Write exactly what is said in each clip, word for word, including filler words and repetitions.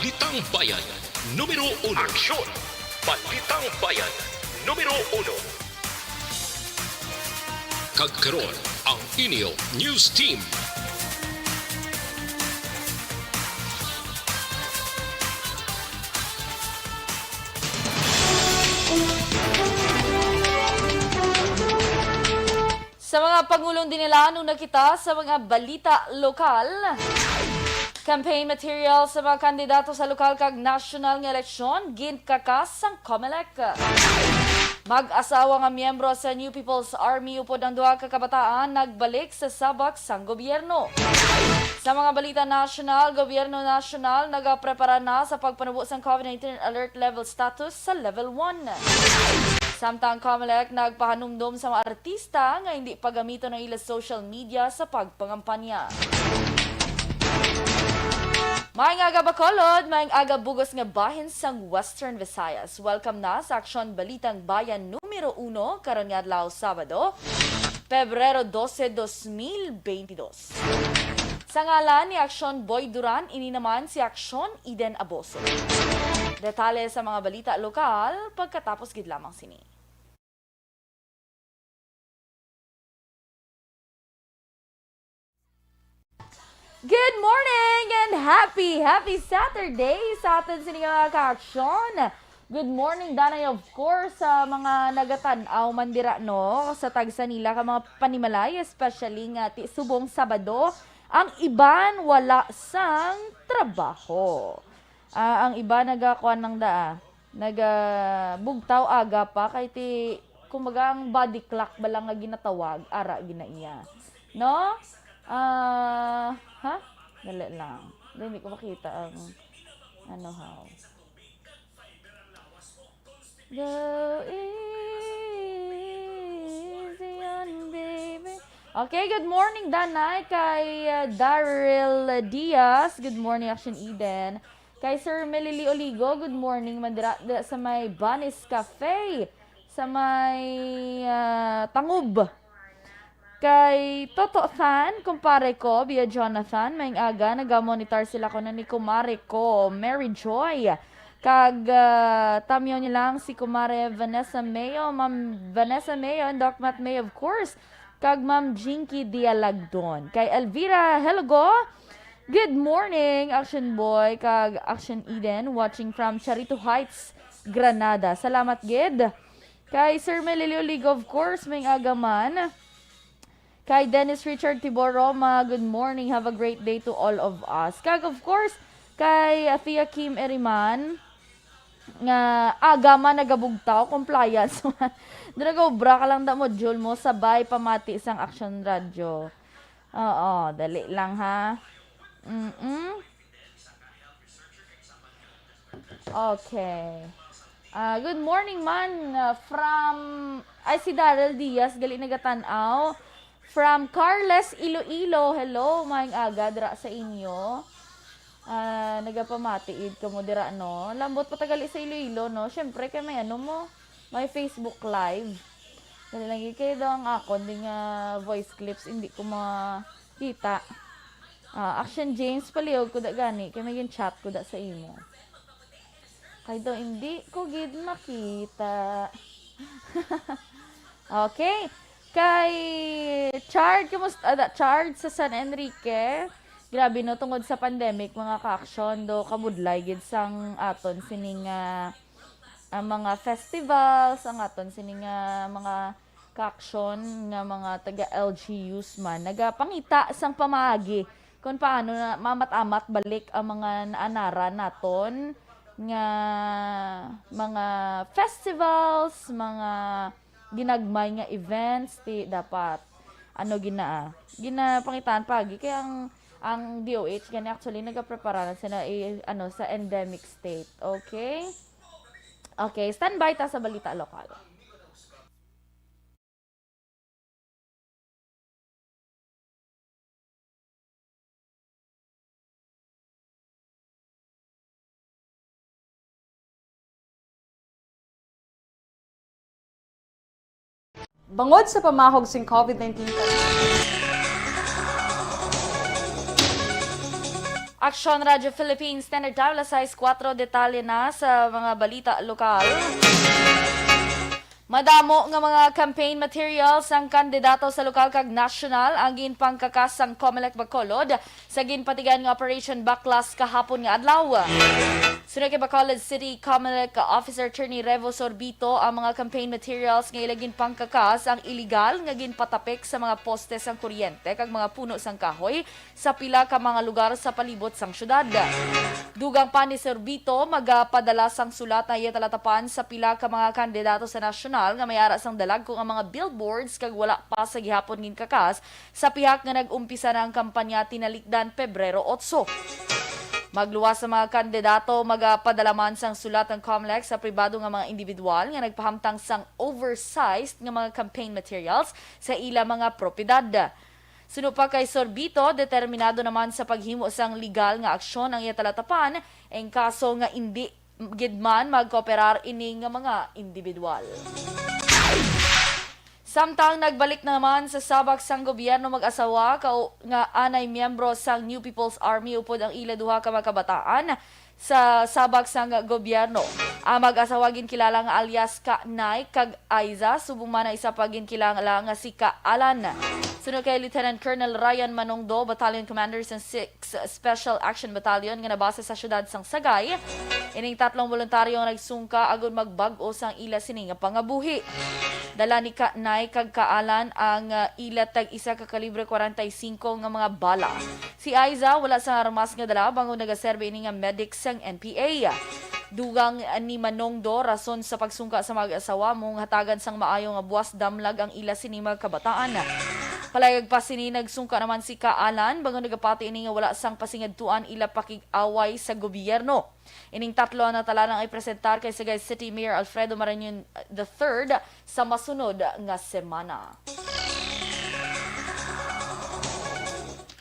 Balitang Bayan numero uno. Aksyon! Balitang Bayan numero uno. Kag karon, ang inyo news team. Sa mga pangulong dinilaan, una kita sa mga balita lokal. Campaign material sa mga kandidato sa lokal kag nasyonal nga eleksyon ginkakas sang Comelec. Mag-asawa nga miyembro sa New People's Army upod ang duha ka kabataan nagbalik sa sabak sang gobyerno. Sa mga balita nasyonal, gobyerno nasyonal nagaprepara na sa pagpanubo sang COVID nineteen alert level status sa level one. Samtang Comelec nagpahanumdom sa mga artista nga hindi pagamiton ang ila social media sa pagpangampanya. Maayong aga, Bacolod! Maayong aga, bug-os nga bahin sang Western Visayas! Welcome na sa Aksyon Balitang Bayan numero uno karon nga adlaw, Sabado, Pebrero dose, dos mil beintidos. Sa ngalan ni Aksyon Boy Duran, ini naman si Aksyon Eden Aboso. Detalye sa mga balita lokal pagkatapos gid lamang sini. Good morning and happy, happy Saturday sa aton sini nga mga kaaksyon. Good morning, danay, of course, sa mga nagatan-aw man dira, no, sa tagsa nila ka mga panimalay, especially nga ti subong Sabado, ang iban wala sang trabaho. Ah, ang iba nagakuan lang daa, nagabugtaw aga pa kay ti, kumbaga, ang body clock ba lang nga ginatawag, ara gina iya. No? Ah, ha? Dali lang. Hindi ko makita ang, ano, how. Go easy on, baby. Okay, good morning, danay, kay, uh, Daryl Diaz. Good morning, Action Eden. Kay Sir Melili Oligo, good morning, man dira, dira sa may Banis Cafe, sa may, ah, Tangub. Kay Toto Than, kumpare ko, via Jonathan, maayong aga, nagamonitor sila ko na ni kumare ko, Mary Joy. Kag, ah, tamyaw niyo lang si kumare Vanessa Mayo, Ma'am Vanessa Mayo, and Doc Matt Mayo, of course. Kag Ma'am Jinky Dialagdon. Kay Elvira Helgo, good morning, Action Boy, kag Action Eden, watching from Charito Heights, Granada. Salamat gid. Kay Sir Melilio Ligo, of course, maayong aga man. Kay Dennis Richard Tibor Roma, good morning. Have a great day to all of us. Kag, of course, kay Athea Kim Eriman, nga aga man nagabugtaw, compliance man. Dira, obra ka lang da module mo, sabay pamati sang Action Radyo. Oo, dali lang, ha. Mm-mm. Okay. Ah, good morning man, ah, from, ay, si Daryl Diaz, gali nagatan-aw. From Carles, Iloilo. Hello, maayong aga dira sa inyo. Ah, nagapamati id kamo dira, no? Lambot pa ta gali sa Iloilo, no? Syempre, kay may ano mo, may Facebook Live. Dali lang, kay daw ang akon, di nga voice clips, hindi ko makita. Ah, Action James, palihog ko da gani, kay may gin-chat ko da sa imo. Kay daw, hindi ko gid makita. Okay. Kay Chard, kumusta? Ah, da, Chard sa San Enrique. Grabe, no, tungod sa pandemic, mga ka-action, do kabudlay gid sang aton sining, ah, ang mga festivals, ang aton sining, ah, mga ka-action nga mga taga L G Us man, nagapangita sang pamaagi kung paano na mamat-amat balik ang mga naanara naton nga mga festivals, mga ginagmay nga events, ti dapat, ano, gina-, ginapangitaan pagi. Kay ang, ang D O H gani, actually, nagaprepara na sila, i-, ano, sa endemic state. Okay? Okay, standby ta sa balita lokal. Bangod sa pamahog sing COVID nineteen, Action Radio Philippines, Standard Time, alas sais kuwatro, detalye na sa mga balita lokal. Madamo nga mga campaign materials ang kandidato sa lokal kag nasyonal ang ginpangkakas sang Comelec Bacolod sa ginpatigan nga Operation Baklas kahapon nga adlaw. Suno kay Bacolod City Comelec Officer Attorney Revo Sorbito, ang mga campaign materials nga ila ginpangkakas ang iligal nga ginpatapik sa mga poste sang kuryente kag mga puno sang kahoy sa pila ka mga lugar sa palibot sang syudad. Dugang pa ni Sorbito, magapadala sang sulat ang iya talatapan sa pila ka mga kandidato sa nasyonal nga may ara sang dalagko nga mga billboards kag wala pa sa gihapon ginkakas sa pihak nga nag-umpisa na ang kampanya tinalikdan Pebrero otso. Magluwas sa mga kandidato, magapadala man sang sulat ang Comelec sa pribado nga mga individual nga nagpahamtang sang oversized nga mga campaign materials sa ila mga propiedad. Suno pa kay Sorbito, determinado naman sa paghimo sang legal nga aksyon ang iya talatapan, ing kaso nga indi gid man magkooperar ini nga mga individual. Samtang nagbalik na naman sa sabak sang gobyerno mag-asawa ka nga anay miyembro sang New People's Army upod ang ila duha ka mga kabataan, sa sabak sang gobyerno. Ang mag-asawa ginkilala nga alias Ka Nay kag Aiza, subong man ang isa pa ginkilala nga si Ka Alan. Suno kay Lieutenant Colonel Ryan Manongdo, Battalion Commander sa six Special Action Battalion nga nabase sa siyudad sang Sagay, ining tatlong boluntaryo nga nagsungka agud magbag-o sang ila sini nga pangabuhi. Dala ni Ka Nay kag Ka Alan ang, ah, ila tag isa ka kalibre kwarenta y singko nga mga bala. Si Aiza wala sang armas nga dala bangod nagaserbi ini nga medic sang N P A. Dugang ni Manongdo, rason sa pagsungka sa mag-asawa mong hatagan sang maayo nga buwas damlag ang ila sini mga kabataan. Palayag pa sini, nagsungka naman si Ka Alan bangod nagapati ini nga wala sang pasingadtuan ila pakig-away sa gobyerno. Ining tatlo ang natalanang ipresentar kay Sagay City Mayor Alfredo Marañon the third sa masunod nga semana.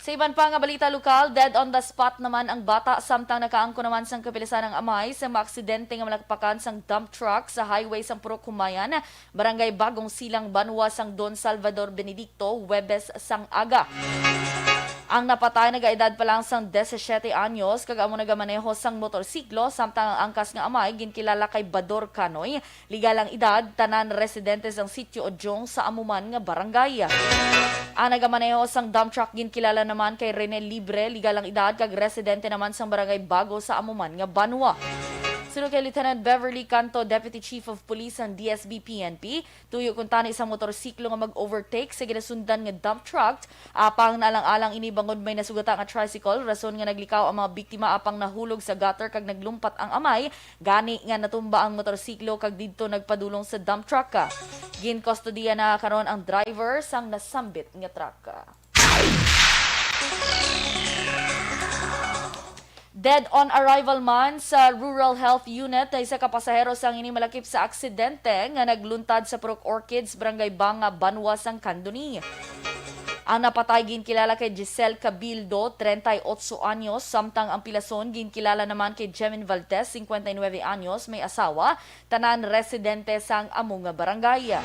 Sa iban pa nga balita lokal, dead on the spot naman ang bata samtang nakaangkon naman sang kapilasan ang amay sa maaksidente nga malakpakan sang dump truck sa highway sang Purok Humayan, Barangay Bagong Silang, banwa sang Don Salvador Benedicto, Huwebes sang aga. Ang napatay nagaedad pa lang sang disisiete anyos kag amo nagamaneho sang motorsiklo, samtang ang angkas nga amay ginkilala kay Bador Kanoy, legal ang edad, tanan residente sang Sitio Ojong sa amo man nga barangay. Ang nagamaneho sang dump truck ginkilala naman kay Rene Libre, legal ang edad kag residente naman sang Barangay Bago sa amo man nga banwa. Suno kay Lieutenant Beverly Canto, Deputy Chief of Police sang D S B P N P, tuyo kuntani sang motorsiklo nga mag-overtake sa ginasundan nga dump truck. Apang naalang-alang ini bangod may nasugata nga tricycle, rason nga naglikaw ang mga biktima apang nahulog sa gutter kag naglumpat ang amay, gani nga natumba ang motorsiklo kag didto nagpadulong sa dump truck. Ginkustodiya na karon ang driver sang nasambit nga truck. Dead on arrival man sa Rural Health Unit ang isa ka pasahero sang ini malakip sa aksidente nga nagluntad sa Purok Orchids, Barangay Banga, banwa sang Candoni. Ang napatay ginkilala kay Giselle Cabildo, treinta y ocho anyos, samtang ang pilason ginkilala naman kay Jemin Valdez, cincuenta y nueve anyos, may asawa, tanan residente sang amo nga barangay.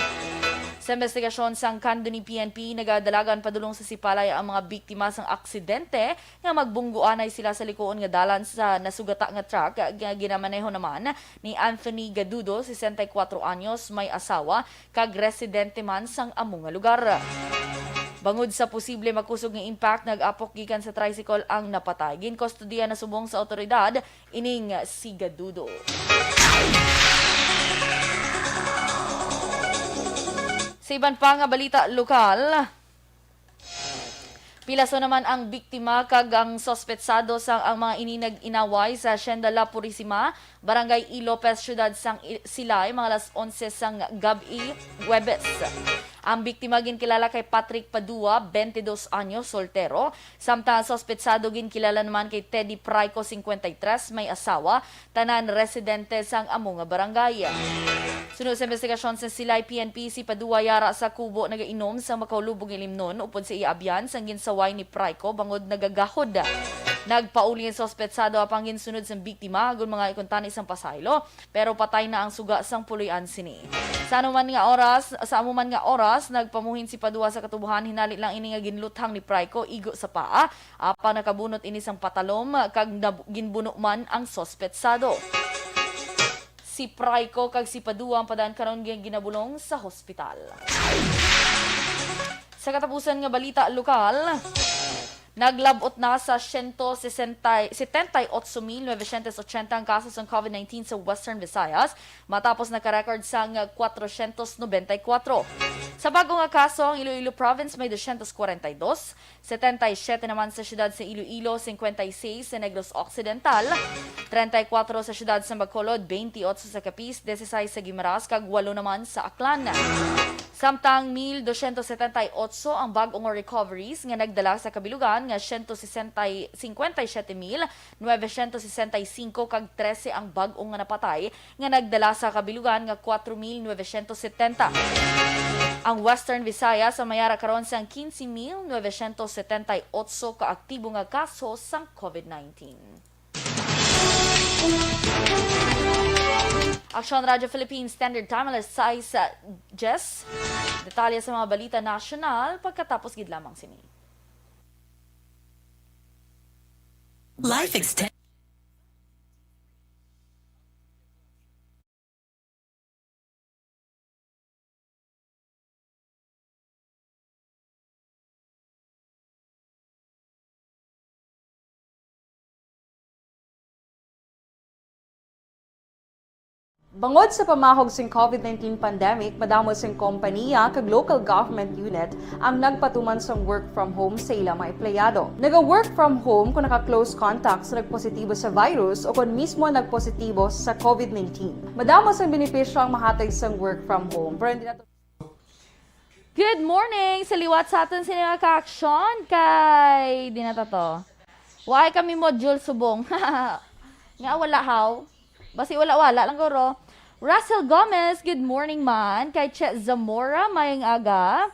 Sa investigasyon sang Candoni P N P, nagadalagan padulong sa Sipalay ang mga biktima sang aksidente nga magbungguanay sila sa likuon nga dalan sa nasugata nga truck nga ginamaneho naman ni Anthony Gadudo, sesenta y kuwatro anyos, may asawa, kag residente man sang amo nga lugar. Bangod sa posible makusog nga impact, nag-apok gikan sa tricycle ang napatay. Ginkustodiya na subong sa awtoridad ining si Gadudo. Sa iban pa nga balita lokal, pilason naman ang biktima kag ang suspetsado sang ang mga ini nag-inaway sa Hacienda La Purisima, Barangay E. Lopez, siyudad sang I-, Silay, mga alas onse sang gab-i, Huwebes. Ang biktima ginkilala kay Patrick Padua, twenty-dos anyos, soltero, samtang ang suspetsado ginkilala naman kay Teddy Prayco, cincuenta y tres, may asawa, tanan residente sang amo nga barangay. Suno sa investigasyon sa Silay P N P, si Padua yara sa kubo nagainom sa makahulubong ilimnon upod sa iya abyan sang ginsaway ni Prayco bangod nagagahod. Nagpauli ang suspetsado apang ginsunod sang biktima, agod mga ikuntani sang pasaylo, pero patay na ang suga sang puloy-an sini. Sa anuman nga oras, sa amuman nga oras, nagpamuhin si Padua sa katubohan, hinali lang ini nga ginluthang ni Pryco igo sa paa, apang nakabunot ini sang patalom kag nab-, ginbuno man ang suspetsado. Si Pryco kag si Padua ang padaan karon nga ginabulong sa hospital. Sa katapusan nga balita lokal, naglab-ot na sa siyento sesenta, setenta y ocho mil novecientos ochenta ang kaso sang COVID nineteen sa Western Visayas, matapos naka-record sang kwatrocientos nobenta y kuwatro. Sa bag-o nga kaso, ang Iloilo Province may doscientos cuarenta y dos, setenta y siete naman sa siyudad sa Iloilo, cincuenta y seis sa Negros Occidental, treinta y cuatro sa siyudad sa Bacolod, veintiocho sa Capiz, dieciséis sa Guimaras, kag walo naman sa Aklan. Samtang mil doscientos setenta y ocho ang bag-o nga recoveries nga nagdala sa kabilugan nga siyento sesenta, cincuenta y siete mil novecientos sesenta y cinco kag trese ang bag-o nga napatay nga nagdala sa kabilugan nga kuwatro mil novecientos setenta. Ang Western Visayas ang may ara karon sang quince mil novecientos setenta y ocho ka aktibo nga kaso sang COVID nineteen. Aksyon Radyo Philippines Standard Time, alas sais diyes. Detalye sa mga balita nasyonal pagkatapos gid lamang sini. Life extend. Bangod sa pamahog sing COVID nineteen pandemic, madamo sing kompaniya kag local government unit ang nagpatuman sang work from home sa ila mga empleyado. Naga-work from home kon naka-close contact sa nagpositibo sa virus o kon mismo nagpositibo sa COVID nineteen. Madamo sang benepisyo ang mahatag sang work from home, pero hindi nato Good morning! Sa liwat sa aton sini nga ka-aksyon kay di na ta to. Waay kami module subong. Nga wala haw. Basi wala-wala lang guro. Russell Gomez, good morning man. Kay Che Zamora, mayong aga.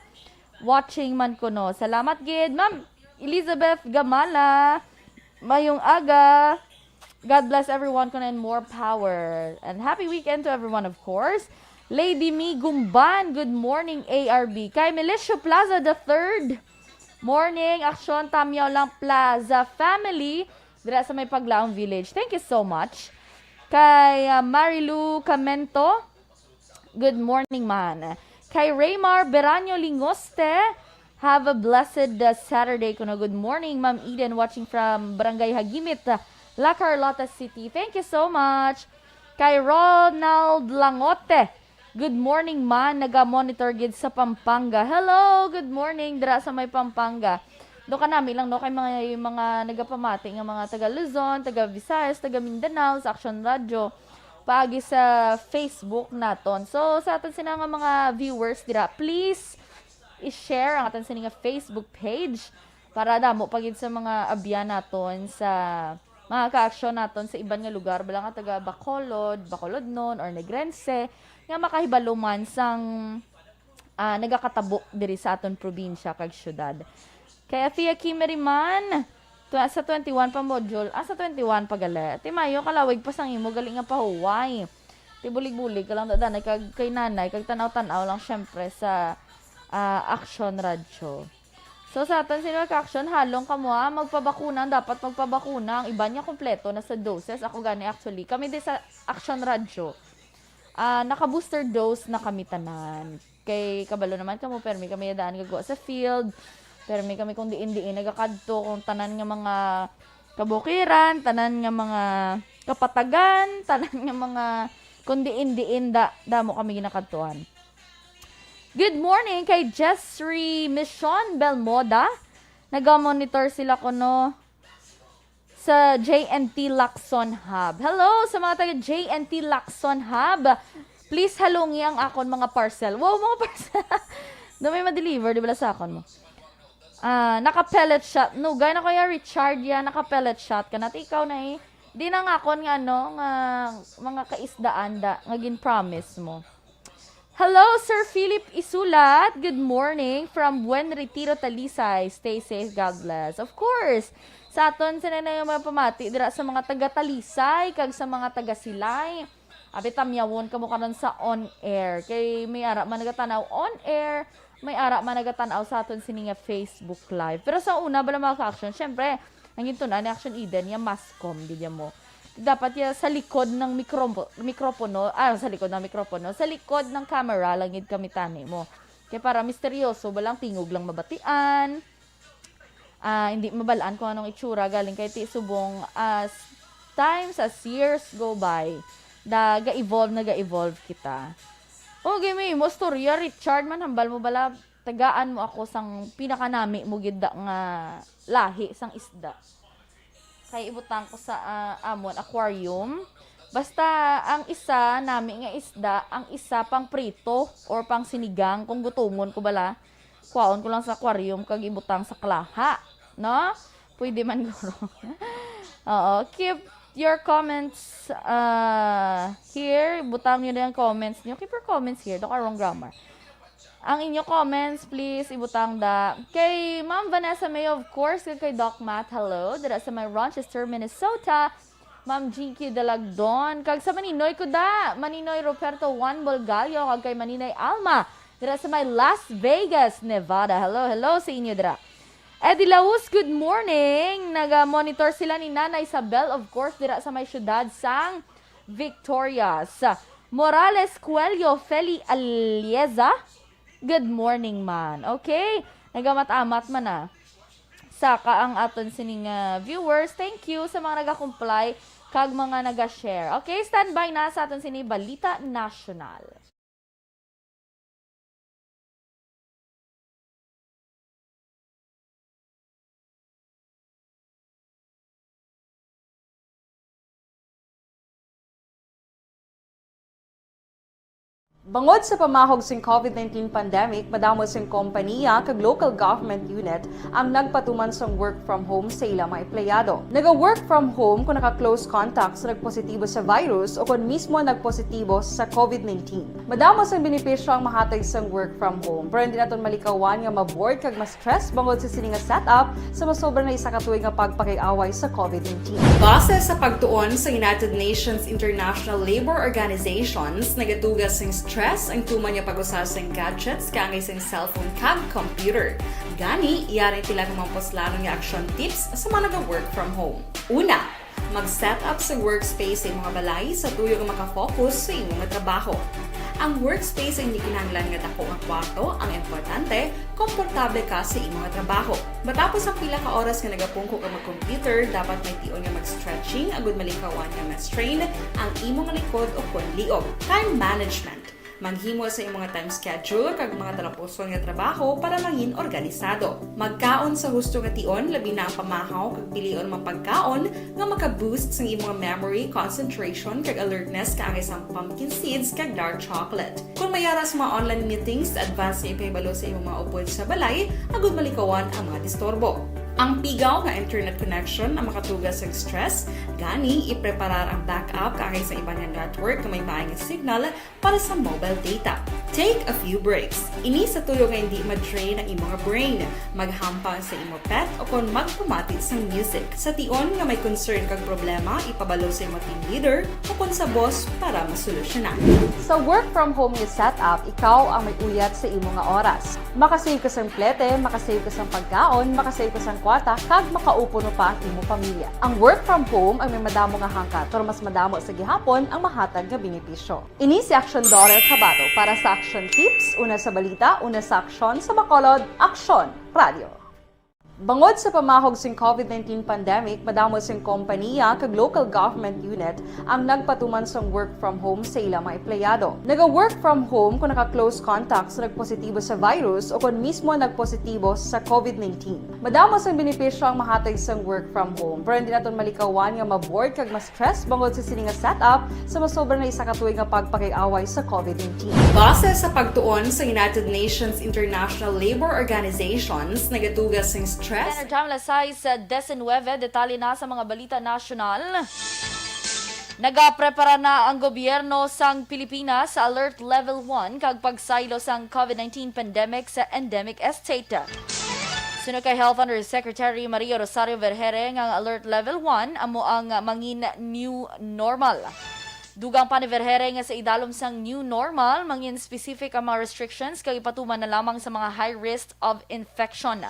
Watching man kuno. Salamat gid, Ma'am Elizabeth Gamala. Mayong aga. God bless everyone kuno and more power. And happy weekend to everyone, of course. Lady Mi Gumban, good morning, A R B. Kay Milicio Plaza the third, morning, Aksyon Tamyaw lang Plaza family, dira sa may Paglaong Village. Thank you so much. Kay, ah, Marilu Camento, good morning man. Kay Raymar Beranyo Lingoste, have a blessed, uh, Saturday kuno. Good morning, Ma'am Eden, watching from Barangay Hagimit, uh, La Carlota City. Thank you so much. Kay Ronald Langote, good morning man, naga-monitor gid sa Pampanga. Hello, good morning dira sa may Pampanga. Do kanami lang, no, kay mga, yung mga nagapamati nga mga taga Luzon, taga Visayas, taga Mindanao sa Action Radio paagi sa Facebook naton. So, sa aton sina nga mga viewers dira, please i-share ang aton sini nga Facebook page para damo pa gid sa mga abyan naton sa mga ka-aksyon naton sa iban nga lugar, bala nga taga Bacolod, Bacolodnon, or Negrense, nga makahibalo man sang, ah, nagakatabo diri sa aton probinsya kag syudad. Kay Afia Kimeri man, tw-, sa twenty-one pa module, ah, sa twenty-one pa gali. Ti Mayo, kalawig pa sang imo gali nga pahuway. Ti bulig-bulig ka lang, dadanay kag kay nanay, kag tanaw-tanaw lang, syempre, sa, ah, Action Radyo. So, sa aton sini ka-aksyon, halong kamo, ah, magpabakuna, dapat magpabakuna. Ang iban nga kompleto na sa doses. Ako gani, actually, kami di sa Action Radyo, ah, naka-booster dose na kami tanan. Kay kabalo naman kamo, permi kami daan gagawa sa field. Permi kami kung diin-diin nagakadto, kung tanan nga mga kabukiran, tanan nga mga kapatagan, tanan nga mga kung diin-diin da, damo kami ginakadtuan. Good morning kay Jessry Mission Belmoda. Naga-monitor sila kuno sa J and T Lacson Hub. Hello sa mga taga J and T Lacson Hub. Please halungi ang akon mga parcel. Wow, mga parcel. Na may ma-deliver, di ba, sa akon mo? Ah, naka-pellet shot. No, gaya na, Kuya Richard, ya, naka-pellet shot ka na. Ti ikaw na eh. Di na nga akon nga, ano, nga mga kaisdaan da, nga gin-promise mo. Hello, Sir Philip Isulat. Good morning from Buen Retiro, Talisay. Stay safe. God bless. Of course. Sa aton sini na nga mga pamati dira sa mga taga Talisay kag sa mga taga Silay. Abi, tamyawon kamo karon sa on air. Kay may ara man nagatan-aw on air, may ara man nagatan-aw sa aton sini nga Facebook Live. Pero sa una, bala, mga ka-action, syempre, ang gintun-an ni Action Eden, ya maskom gid ya mo. Dapat ya sa likod ng mikro-, mikropono, ah, sa likod ng mikropono, sa likod ng camera lang gid kami tani mo. Kay para misteryoso, balang tingog lang mabatian. Ah, hindi mabalaan kung anong itsura galing kay ti subong as times, as years go by, da ga-evolve, naga-evolve kita. Okay, may mo istorya, Richard, man hambal mo bala, tagaan mo ako sang pinakanami mo gid da nga lahi sang isda. Kay ibutang ko sa, ah, amon aquarium. Basta ang isa nami nga isda, ang isa pang prito or pang sinigang kung gutomon ko bala. Kuhaon ko lang sa aquarium kag ibutang sa klaha, no? Pwede man guro. Oo, keep your comments, ah, here. Butang niyo na yung comments niyo. Keep your comments here. Daw ka wrong grammar. Ang inyo comments, please, ibutang da. Kay Ma'am Vanessa May, of course, kag kay Doc Matt, hello. Dira sa may Rochester, Minnesota. Ma'am G Q Dalagdon. Kag sa Maninoy ko da. Maninoy Ruperto Juan Bolgallo, kag kay Maninay Alma. Dira sa may Las Vegas, Nevada. Hello, hello sa inyo dira. Eddie Laus, good morning. Naga-monitor sila ni Nanay Isabel, of course, dira sa may syudad sang Victorias. Morales Coelho, Feli Alieza, good morning man. Okay, nagamat-amat man na. Saka ang aton sining, ah, viewers, thank you sa mga nagakomply kag mga naga-share. Okay, standby na sa aton sini Balita Nasyonal. Bangod sa pamahog sing COVID nineteen pandemic, madamo sing kompaniya kag local government unit ang nagpatuman sang work from home sa ila mga empleyado. Naga-work from home kung naka-close contact sa nagpositibo sa virus o kon mismo nagpositibo sa COVID nineteen. Madamo sang benepisyo ang mahatag sang work from home, pero hindi naton malikawan nga ma-bored kag ma-stress bangod sa sini nga setup sa masobra na isa ka tuig nga pagpakig-away sa COVID nineteen. Base sa pagtuon sa United Nations International Labour Organizations, nagatuga sing stress ang tuman nga pag-usa sing gadgets kaangay sing cellphone kag computer. Gani, yari pila ka mga puslanon nga action tips sa mga naga-work from home. Una, mag-set up sa workspace sa imong balay sa tuyo nga makafocus sa imo nga trabaho. Ang workspace ay hindi kinahanglan nga dako nga kwarto, ang importante, komportable ka sa imo nga trabaho. Matapos ang pila ka oras nga nagapungko ka mag-computer, dapat may tion nga mag-stretching agud malikawan nga ma-strain ang imo nga likod o kon liog. Time management. Maghimo sa imong time schedule kag mga talapuson nga trabaho para mangin organisado. Magkaon sa husto nga tion, labi na ang pamahaw kag pilion mga pagkaon nga maka-boost sang imong memory, concentration, kag alertness kaangay sang pumpkin seeds kag dark chocolate. Kung may ara sa mga online meetings, advance nga ipahibalo sa imong mga upod sa balay agud malikawan ang mga disturbo. Ang pigaw nga internet connection ang makatuga sang stress, gani ipreparar ang backup kaangay sa iban nga network nga may maay nga signal para sa mobile data. Take a few breaks. Ini sa tuyo nga hindi ma-drain ang imo nga brain. Maghampang sa imo pet o kon magpamati sang music. Sa tion nga may concern kag problema, ipabalo sa imo team leader o kon sa boss para masolusyonan. Sa work from home nga setup, ikaw ang may uyat sa imo nga oras. Makasave ka sang plete, makasave ka sang pagkaon, makasave ka sang kwarta, kag makaupuno pa ang imo pamilya. Ang work from home ang may madamo nga hangkat, pero mas madamo sa gihapon ang mahatag nga benepisyo. Ini si Action Daughter Kabato para sa Action Tips, una sa balita, una sa aksyon, sa Bacolod, Aksyon Radio. Bangod sa pamahog sing COVID nineteen pandemic, madamo sing kompaniya kag local government unit ang nagpatuman sang work from home sa ila mga empleyado. Naga-work from home kung naka-close contact sa nagpositibo sa virus o kon mismo nagpositibo sa COVID nineteen. Madamo sang benepisyo ang mahatag sang work from home, pero hindi naton malikawan nga ma-bored kag ma-stress bangod sa sini nga setup sa masobra na isa ka tuig nga pagpakig-away sa COVID nineteen. Base sa pagtuon sa United Nations International Labour Organizations, nagatuga sing stress. Time alas sais diecinuebe, detalye na sa mga balita nasyonal. Nagaprepara na ang gobyerno sang Pilipinas sa Alert Level one kag pagsaylo sang COVID nineteen pandemic sa endemic state. Suno kay Health Undersecretary Maria Rosario Vergeire nga ang alert level one amo ang mangin new normal. Dugang pa ni Vergeire nga sa idalom sang new normal, mangin specific ang mga restrictions kag ipatuman na lamang sa mga high risk of infection.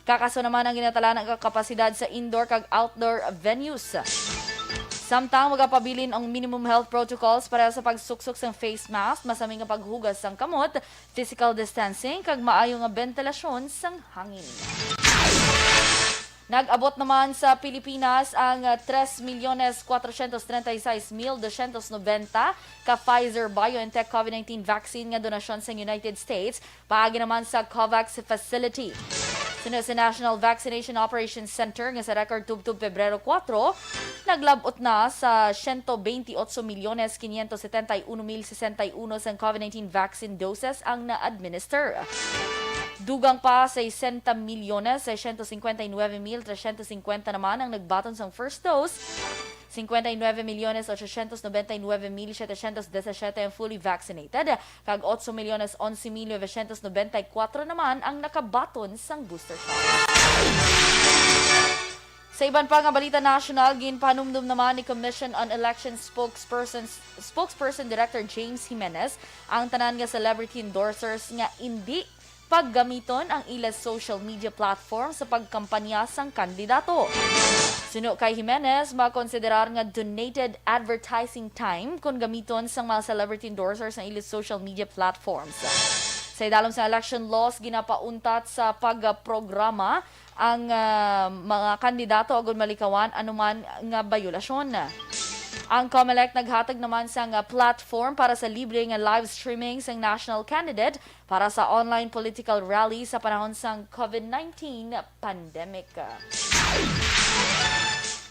Kakaso naman ang ginatalaan nga kapasidad sa indoor kag outdoor venues. Samtang magapabilin ang minimum health protocols para sa pagsuksok sang face mask, masami nga paghugas sang kamot, physical distancing, kag maayo nga bentilasyon sang hangin. Nag-abot naman sa Pilipinas ang, ah, tres milyones kwatrocientos treinta y seis mil doscientos noventa ka Pfizer-BioNTech COVID nineteen vaccine nga donasyon sa United States paagi naman sa COVAX facility. Suno sa National Vaccination Operations Center nga sa record tubtob Pebrero kuwatro, naglab-ot na sa siyento bentiocho milyones quinientos setenta y uno mil sesenta y uno sang COVID nineteen vaccine doses ang na-administer. Dugang pa, sesenta milyones seiscientos cincuenta y nueve mil trescientos cincuenta naman ang nagbaton sang first dose, cincuenta y nueve millones ochocientos noventa y nueve mil setecientos diecisiete ang fully vaccinated, kag otso milyones onse mil novecientos noventa y kuwatro naman ang nakabaton sang booster shot. Sa iban pa nga balita nasyonal, ginpanumdum naman ni Commission on Election spokesperson, spokesperson Director James Jimenez ang tanan nga celebrity endorsers nga indi paggamiton ang ila social media platform sa pagkampanya sang kandidato. Suno kay Jimenez, makonsiderar nga donated advertising time kon gamiton sang mga celebrity endorsers ang ila social media platforms. Sa idalom sa election laws, ginapauntat sa pagprograma ang, ah, mga kandidato agud malikawan anuman nga bayolasyon. Ang COMELEC naghatag naman sang, ah, platform para sa libre nga live streaming sang national candidate para sa online political rally sa panahon sang COVID nineteen pandemic.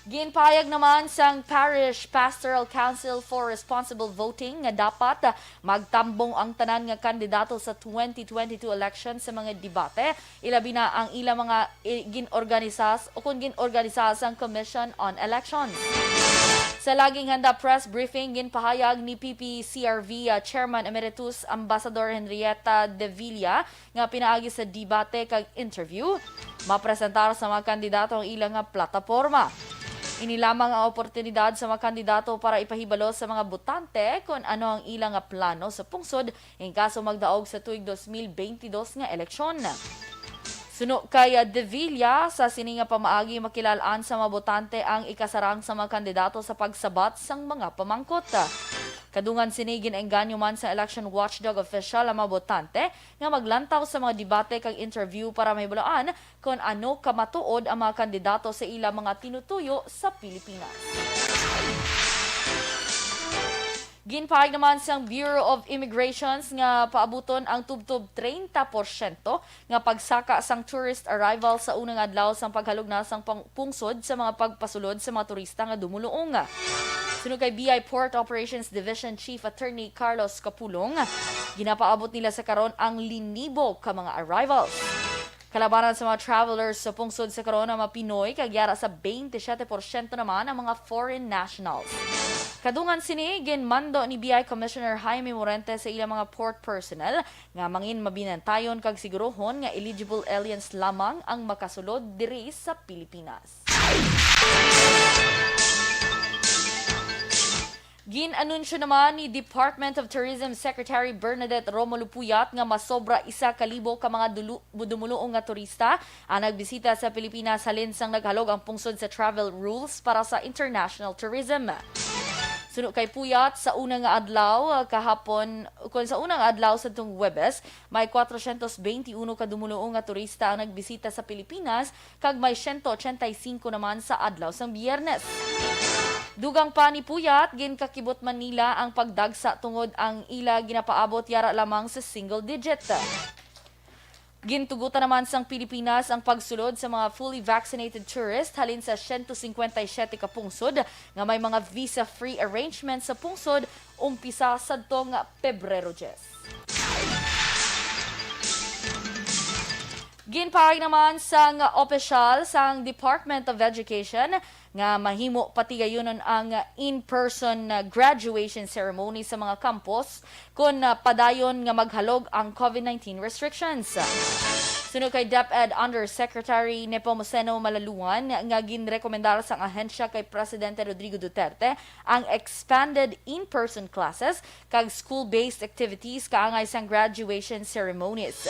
Ginpahayag naman sang Parish Pastoral Council for Responsible Voting nga dapat magtambong ang tanan nga kandidato sa twenty twenty-two election sa mga debate, ilabi na ang ila mga i-, gin-organisas o kon gin-organisas sang Commission on Elections. Sa laging handa press briefing, ginpahayag ni P P C R V, ah, Chairman Emeritus Ambassador Henrietta Devilla nga pinaagi sa debate kag interview, mapresentar sa mga kandidato ang ila nga plataporma. Ini lamang ang oportunidad sa mga kandidato para ipahibalo sa mga botante kon ano ang ila nga plano sa pungsod in kaso magdaog sa tuig dos mil bentidós nga eleksyon. Suno kay, ah, Devilla, sa sini nga pamaagi makilal-an sa mga botante ang ikasarang sa mga kandidato sa pagsabat sang mga pamangkot. Kadungan sini, gin-engganyo man sa election watchdog official ang mga botante nga maglantaw sa mga debate kag interview para mahibaluan kon ano kamatuod ang mga kandidato sa ila mga tinutuyo sa Pilipinas. Ginpahayag naman sang Bureau of Immigrations nga paabuton ang tubtob treinta porsyento nga pagsaka sang tourist arrival sa unang adlaw sang paghalog na sang pang-, pungsod sa mga pagpasulod sa mga turista nga dumuluong. Suno kay B I Port Operations Division Chief Attorney Carlos Capulong, ginapaabot nila sa karon ang linibo ka mga arrivals. Kalabanan sa mga travelers sa pungsod sa karon ang mga Pinoy, kag yara sa twenty-seven porsyento naman ang mga foreign nationals. Kadungan sini, ginmando ni B I Commissioner Jaime Morente sa ila mga port personnel nga mangin mabinantayon kag sigurohon nga eligible aliens lamang ang makasulod diri sa Pilipinas. Gin-anunsyo naman ni Department of Tourism Secretary Bernadette Romulo Puyat nga masobra isa ka libo ka mga dulu-, dumuluong nga turista ang nagbisita sa Pilipinas halin sang naghalog ang pungsod sa travel rules para sa international tourism. Suno kay Puyat, sa una nga adlaw, ah, kahapon, kun sa una nga adlaw sadtong Huwebes, may kwatrocientos benti uno ka dumuluong nga turista ang nagbisita sa Pilipinas, kag may siyento ochenta y singko naman sa adlaw sang Biyernes. Dugang pa ni Puyat, ginkakibot man nila ang pagdagsa tungod ang ila ginapaabot yara lamang sa single digit. Gintugutan naman sang Pilipinas ang pagsulod sa mga fully vaccinated tourist halin sa siyento singkwenta y siyete ka pungsod nga may mga visa-free arrangement sa pungsod umpisa sadtong Pebrero diyes. Ginpahayag naman sang opisyal sang Department of Education nga mahimo patigayunon ang in-person graduation ceremony sa mga campus kon, ah, padayon nga maghalog ang COVID nineteen restrictions. Suno kay DepEd Undersecretary Nepomuceno Malaluan nga ginrekomendar sang ahensya kay Presidente Rodrigo Duterte ang expanded in-person classes kag school-based activities kaangay sang graduation ceremonies.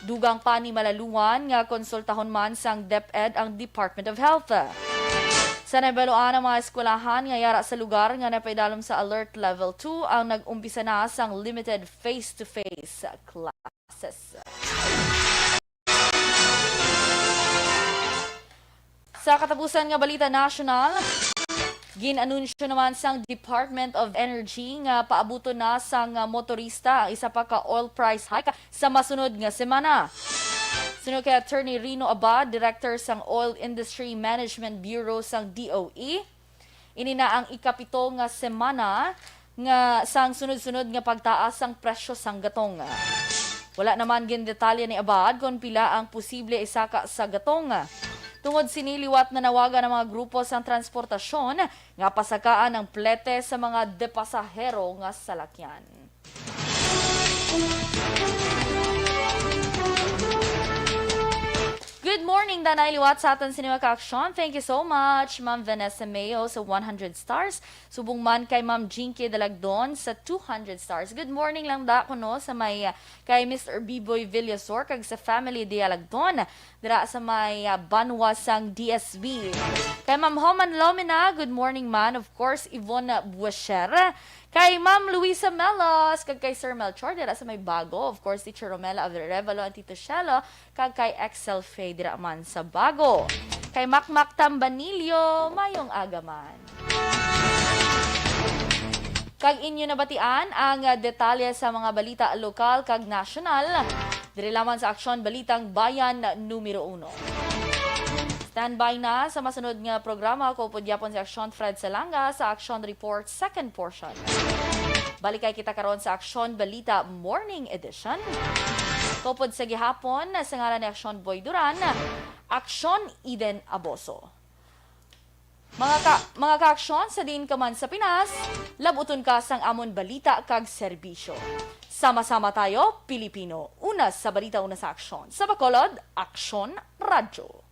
Dugang pa ni Malaluan nga konsultahon man sang DepEd ang Department of Health. Sa nahibaluan ang mga eskwelahan nga yara sa lugar nga napaidalom sa Alert Level two ang nag-umpisa na sang limited face-to-face classes. Sa katapusan nga balita nasyonal, gin-anunsyo naman sang Department of Energy nga paabuton na sang motorista ang isa pa ka oil price hike sa masunod nga semana. Suno kay Attorney Rino Abad, Director sang Oil Industry Management Bureau sang D O E, ini na ang ikapito nga semana nga sang sunod-sunod nga pagtaas sang presyo sang gatong. Wala naman gindetalya ni Abad kon pila ang posible isaka sa gatong. Tungod sini, liwat nanawagan ang mga grupo sang transportasyon nga pasakaan ang plete sa mga depasahero nga salakyan. Good morning, danay liwat sa aton sini mga kaaksyon. Thank you so much, Ma'am Vanessa Mayo sa one hundred stars. Subong man kay Ma'am Jinky Dalagdon sa two hundred stars. Good morning lang da kuno sa may, uh, kay Mister Biboy Villasor kag sa family Dialagdon dira sa may, uh, banwa sang D S B. Kay Ma'am Homan Lomina, good morning man. Of course, Yvonne Buesher. Kay Ma'am Luisa Melos, kag kay Sir Melchor dira sa may Bago. Of course, Teacher Romela Arevalo and Tito Shelo, kag kay Excel Faye dira man sa Bago. Kay Makmak Tambanillo, mayong aga man. Kag inyo nabatian ang, ah, detalye sa mga balita lokal kag nasyonal. Diri lamang sa Aksyon Balitang Bayan numero uno. Standby na sa masunod nga programa, kaupod gyapon si Aksyon Fred Salanga sa Aksyon Report second portion. Balik kay kita karon sa Aksyon Balita Morning Edition. Kaupod sa gihapon, sa ngalan ni Aksyon Boy Duran, Aksyon Eden Aboso. Mga ka-, mga kaaksyon, sa diin ka man sa Pinas, labuton ka sang amon balita kag serbisyo. Sama-sama tayo, Pilipino. Una sa balita, una sa aksyon. Sa Bacolod, Aksyon Radyo.